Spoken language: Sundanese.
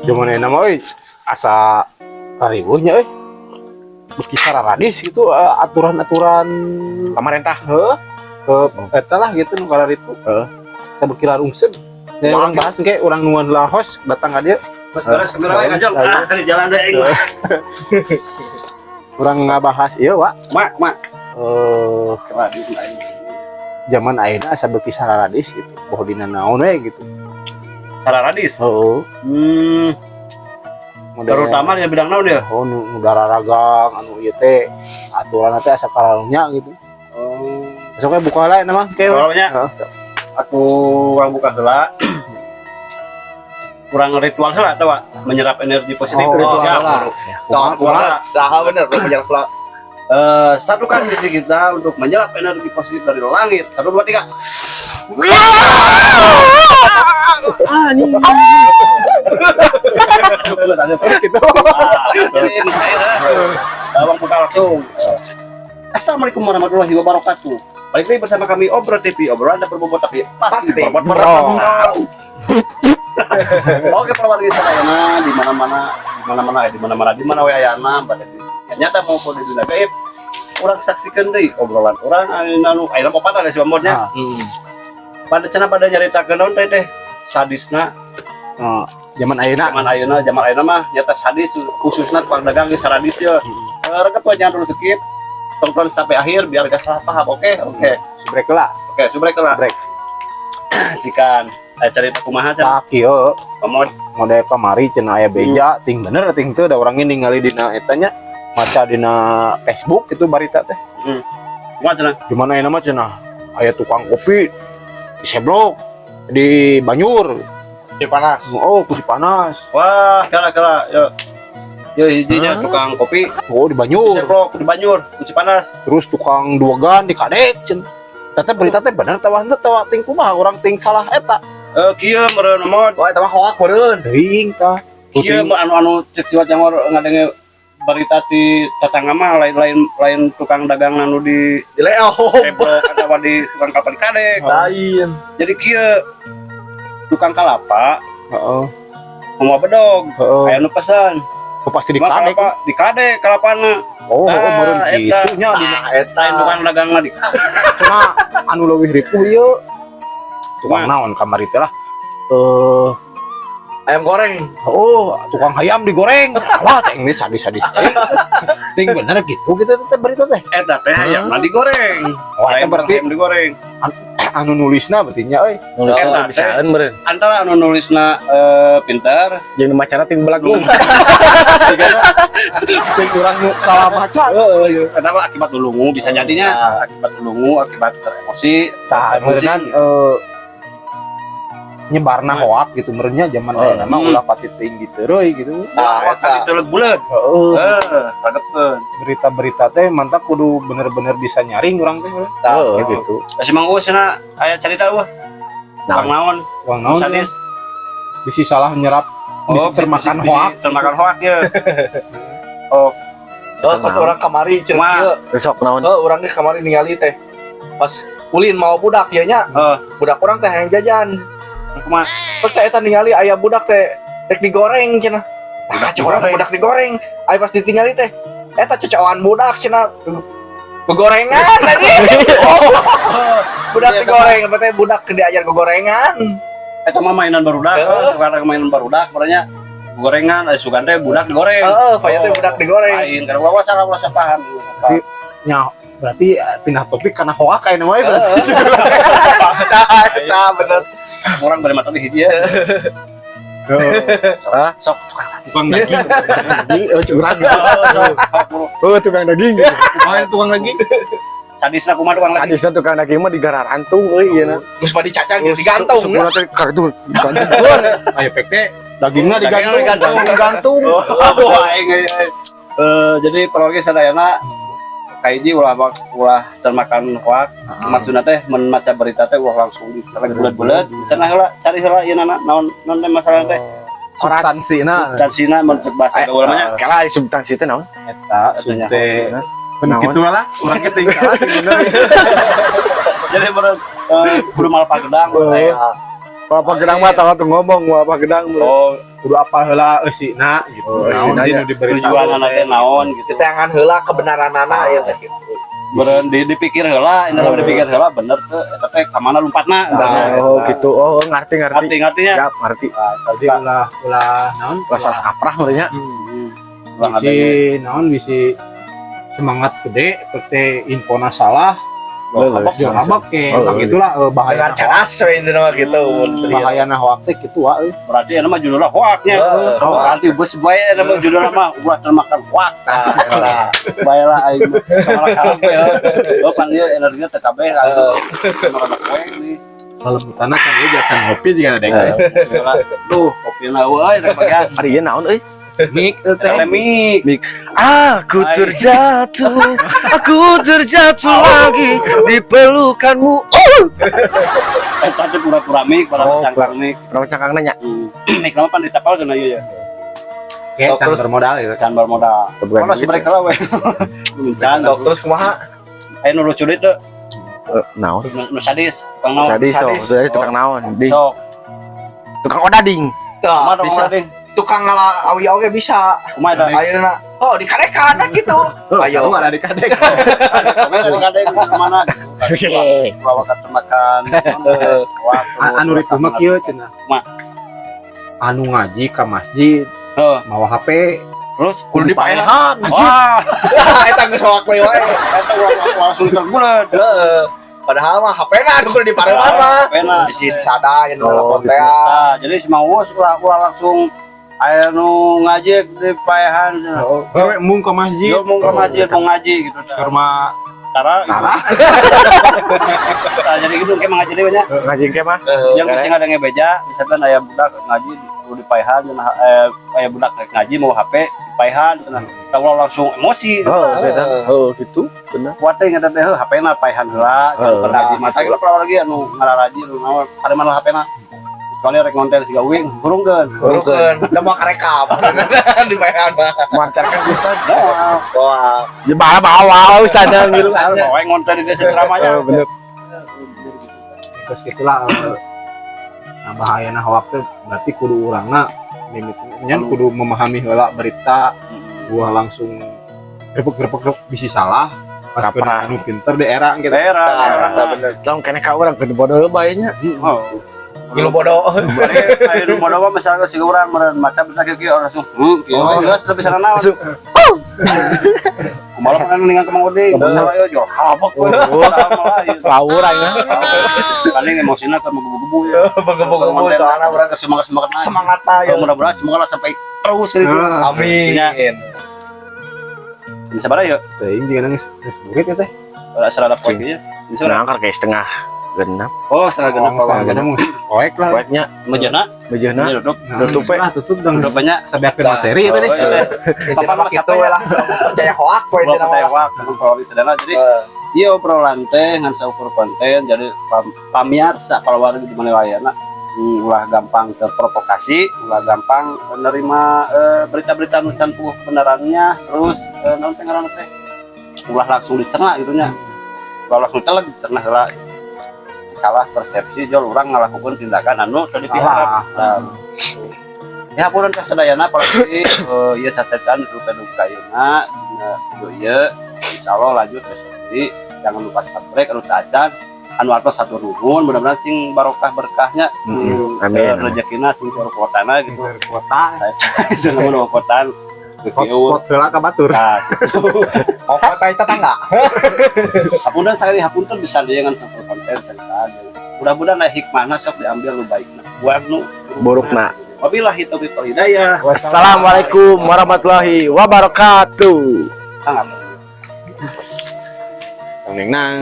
Zaman ayeuna mah euy asa riweuh nya euy. Beuki sararadis gitu aturan-aturan pemerintah. Heuh. Eta lah gitu nu kararitu. Heeh. Sabeuki larungseg. Ya, urang bahas engke urang nungguan lah host datang ka dieu. Mas beres kamera we ngajol. Ah, di jalan deh aing. Urang ngabahas ieu, Wak. Mak, mak. Eh, Waduh, aing. Zaman ayeuna asa beuki sararadis gitu. Boh dina naon we gitu. Sararadis. Heeh. Model- Terutama di bidang naon dia? Oh, nu nu dararagang anu ieu teh aturan teh asa kararunya gitu. Oh. Besok we buka lah mah ke. Kalau nya Heeh. aku urang buka heula. Kurang ritual heula tah, Wak? Menyerap energi positif. Oh, Ritual siap. heula. Kumaha, kumaha? Saha bener menyerap lah. Eh, satukan visi kita untuk menyerap energi positif dari langit. Satu, dua, tiga. Anjing. Gitu. Jadi ini saya Bawang buka langsung. Assalamualaikum warahmatullahi wabarakatuh. Balik lagi bersama kami Obrol TV, obrolan tak berbobot tapi pasti Pasti. berbobot. Oh. Oke, para warga sadayana di mana-mana, di mana-mana, di mana-mana, di mana we ayana, pada di dunia nyata maupun di dunia gaib. Urang saksikan deui obrolan urang ayeuna nu ayeuna opat ada si Bambotnya. Ah. Pada cenah pada nyaritakeun naon teh teh sadisna? Oh, zaman ayeuna. Zaman ayeuna mah nyata sadis, khususnya tukang dagang di saradis ya. Eh, rekat tuh jangan dulu skip. Tonton sampai akhir biar gak salah paham. Oke. Subrek lah. Oke, subrek lah. Break. Jikan cerita kumaha cenah? Tah kieu. Pamod. Model kamari cenah aya beja, ting bener ting teu, da urang ge ningali dina eta nya, maca dina Facebook itu barita teh. Kumaha cenah? Di mana ayeuna mah cenah aya tukang kopi diseblok di Banyur. Panas. Oh, ku si panas. Wah, kala kala yo. Yo hijinya tukang kopi Oh, di Banyur. diseblok di Banyur, ku Cipanas. Terus tukang duagan di Kadek cen. Tete berita teh bener tawa henteu tawa ting kumaha urang ting salah eta. Eh, kieu meureun mod. Wah, eta mah hoak meureun. Teuing tah. Kieu mah anu-anu cek jiwa jamur ngadenge berita di tetangga mah lain-lain lain tukang dagang anu di Di leo. seblok atau di tukang kalapa di Kadek. Lain. Jadi kieu tukang kalapa mau bedog, aya nu pesan. Oh, pasti di Cuma Kadek. kalapa di Kadek kalapana. Oh, Ah, oh, meureun eta. kitu nya di Tah eta. Lain tukang dagang mah di Kadek. Cuma anu leuwih ripuh ieu. Tukang naon kamari teh lah. Eh, Ayam goreng. Oh, tukang ayam digoreng. Wah, teh ini sadis-sadis. Ting bener gitu gitu teh berita teh. Eta teh ayamna digoreng. Oh, eta Ayam berarti ayam digoreng. Anu nulisna berarti nya euy. Nulis Eta teh. bisaan meureun. Antara anu nulisna pintar, Jeung macana ting belagu. Ting urang nu salah maca. Heeh, kenapa akibat lulungu bisa jadinya akibat lulungu, akibat teremosi. Tah, meureunnan nyebarna hoak gitu meureunnya zaman ayeuna mah ulah pati teuing diteureuy gitu. Nah, Wah, eta. kan buleud. Heeh. Eh, ragepkeun. Berita-berita teh mantap kudu bener-bener bisa nyaring urang teh. Tah, Heeh. Gitu. Si Mang Uus cenah aya carita wah. Tukang naon? Wah, naon Sadis. Bisi salah nyerap, bisi termakan hoak. Termakan hoak ya. Oh, Oh, pas urang kamari cenah Kumaha? kieu. Sok naon? Oh, urang ge kamari ningali teh. Pas ulin mau budak ieu nya. Heeh. Budak urang teh hayang jajan. Kumaha? Terus teh eta ningali aya budak teh rek digoreng cenah. Nah, cek urang teh budak digoreng. Aya pas ditinggali teh eta cocokan budak cenah. Gorengan anjing. Oh, budak digoreng, apa teh budak diajar gorengan. Eta mah mainan barudak, Heeh. tukang mainan barudak merenya gorengan, aya sugan teh budak digoreng. Heeh, paya teh budak digoreng. Lain karena ulah salah ulah paham. Berarti, nya, berarti pindah topik karena hoak kayak namanya berarti. Tah, eta bener. Orang beri mata di hiji ya. Ah, Sok. Tukang daging. oh curang. Sok. Oh, tukang daging. Kumaha tukang daging? Sadisna kumaha tukang lagi? Sadisna tukang daging mah digararantung euy ieu na. Geus pada dicacang digantung. Sukuna teh kartu digantung. Ayo pek teh dagingnya Dagingna digantung. Digantung. Digantung. Oh, aing euy. Eh, jadi perlogi sadayana kahiji ulah ulah termakan hoak. Maksudna teh mun maca berita teh ulah langsung ditelan bulat-bulat. Cenah heula cari heula ieu nana naon naon teh masalah teh. Substansina. Substansina mun cek bahasa gaul mah nya. Kala substansi teh naon? Eta teh. Naon? Gitu lah, urang ge teuing salah bener. Jadi menurut kudu mal pagedang teh. Bapak gedang mah tahu tuh ngomong bapak gedang. Oh, Kudu apa heula eusina gitu. Oh, Naon eusina sih nya. nu diberita. Tujuan teh naon gitu. Diteangan heula kebenaranana ya teh gitu. Beureun di dipikir heula, ini oh, dipikir heula bener teh eta teh ka mana lompatna. Nah, oh gitu. Oh, ngerti ngerti. Ngerti ngertinya. Siap, ngerti. Nah, Jadi ulah ulah naon? Ulah salah kaprah merenya. Ulah Bisi naon, bisi semangat gede teh infona salah. Leuleus. Habak habak ke. Oh, Nah, gitulah bahaya. Dengar caras we intina mah gitu. Bahaya na hoak teh kitu wa euy. Berarti eta mah judulna hoaknya. Heeh. Oh, berarti bus bae eta mah judulna mah ulah termakan hoak. Nah, nah. Bae lah aing mah. Sama karep we. Oh, pan ieu energina teh kabeh langsung. Sama poe nih. Kalemutana kan ieu jacan ngopi juga ada dek. Duh, kopina euy teh bagian. Ari ieu naon euy? Mik teh. Teh mik. Aku terjatuh, aku terjatuh lagi di pelukanmu. Oh! Eta teh pura-pura mik, pada Oh, cangkang mik. Berapa cangkang nanya? Mik lama pan ditapal cenah ieu ya. Kayak can Terus- bermodal gitu. Can bermodal. Bukan Kalau gitu. sebrek heula we. Can. Sok terus kumaha? Aya nu lucu deui teh, Naon? nu sadis, tukang naon? Sadis, sok. Sadis. Sadis tukang naon? Ding. Sok. Tukang odading. Tah, Kumaha tukang bisa. odading? Tukang ngala awi oge bisa. Kumaha eta? Ayeuna oh dikarekan gitu. Ayo Ayo. ada di kadek. Tukang odading mana? Bawa ke makan. Anu ripuh mah kieu cenah. Mah. Anu ngaji ka masjid Heeh. mawa HP. Terus Kudu dipaehan. Wah, Eta geus hoak we wae. eta urang langsung tergulet. Heeh. Padahal mah HP-na anu kudu dipareman mah. HP-na. Bisi sada yang Oh, telepon gitu. teh. Nah, jadi si Mang Uus ulah ulah langsung aya nu ngaji di paehan. Oh, we mung ke masjid. Yo mau ke masjid, mau ngaji gitu. Ke rumah Tara gitu. Tara. Nah, jadi gitu kayak ngaji deui nya. Ngaji ke mah. Yang bisa ada ngebeja, misalkan aya budak ngaji di paehan, aya budak rek ngaji mau HP di paehan cenah. Tah langsung emosi. Oh, beda. Oh, gitu. Benar. Kuat teh ngeunah teh HP-na paehan heula, Heeh. cenah ngaji mah. Tah lagi anu ngararaji anu naon, ari mana HP-na. Kecuali rek ngonten siga uing, hurungkeun. Hurungkeun, da mau karekam. Dipaehan mah. Melancarkan Ustaz. Moal. Wah. Ya bawa bawa Ustaz gitu. Bawa ngonten di desa ceramahnya. Oh, bener. Terus gitulah nah bahaya nah hoak teh berarti kudu urangna mimitinya kudu memahami heula berita gua langsung grepek grepek grepek bisi salah pas Kaprah. anu pinter di era gitu. Daerah, Tah, daerah. tah bener. Tong kene ka urang kudu bodoh bae nya. Oh. Ngilu bodoh. Ayo nu bodoh mah misalnya si urang meureun maca berita kieu kieu langsung kieu Oh. geus teu bisa naon. Langsung. Kumaha mana ningan ke Mang Uding, salah ieu jual habak we. Oh. Lawur aing mah. Paling emosinya ke menggebu-gebu ya. Menggebu-gebu soalnya urang semangat semangat. Semangat aja. Mudah-mudahan semoga lah sampai terus gitu. Amin. Bisa bara ya? Teuing juga nangis geus burit ya teh. Ora serada poe kieu. Bisa Nah, kan kayak 5.30. Oh, 5.30. Oh, setengah genep geus poek lah. Poeknya Mejana, bejana. tutup. Nah, Tutup, we. lah tutup dong. Tutup banyak. Sabeakeun materi itu deh. Oh, iya. Papan Papan mah kitu we lah. Percaya hoak we Gua intina percaya mah. hoak, kalau di sedana jadi iya obrolan teh ngan saukur konten jadi pamiarsa kalau warga di mana wayana ulah gampang terprovokasi, ulah gampang menerima berita-berita nu can puguh kebenarannya, terus naon teh ngaranna teh ulah langsung dicerna gitu nya, ulah langsung teleg cerna heula, salah persepsi jol urang ngalakukeun tindakan anu teu dipiharap. Salah. Nah, ya hapuran ka sadayana apalagi ieu catetan rupa duka ayeuna dina video ieu, insyaallah lanjut besok. Jadi jangan lupa subscribe anu tacan anu atos satu nuhun, mudah-mudahan sing barokah berkahnya. Amin. Rezekina sing keur kotana gitu. Kota Cenah mun kotan. Hotspot heula ka batur. Nah, gitu. Oh, kota tetangga. Hapunten sekali, hapunten bisa dengan satu konten cerita. Mudah-mudahan aya hikmahna sok diambil nu baikna. Buang nu Burukna. Wabillahi taufiq wal hidayah. Wassalamualaikum warahmatullahi wabarakatuh. Sangat. Nang nang.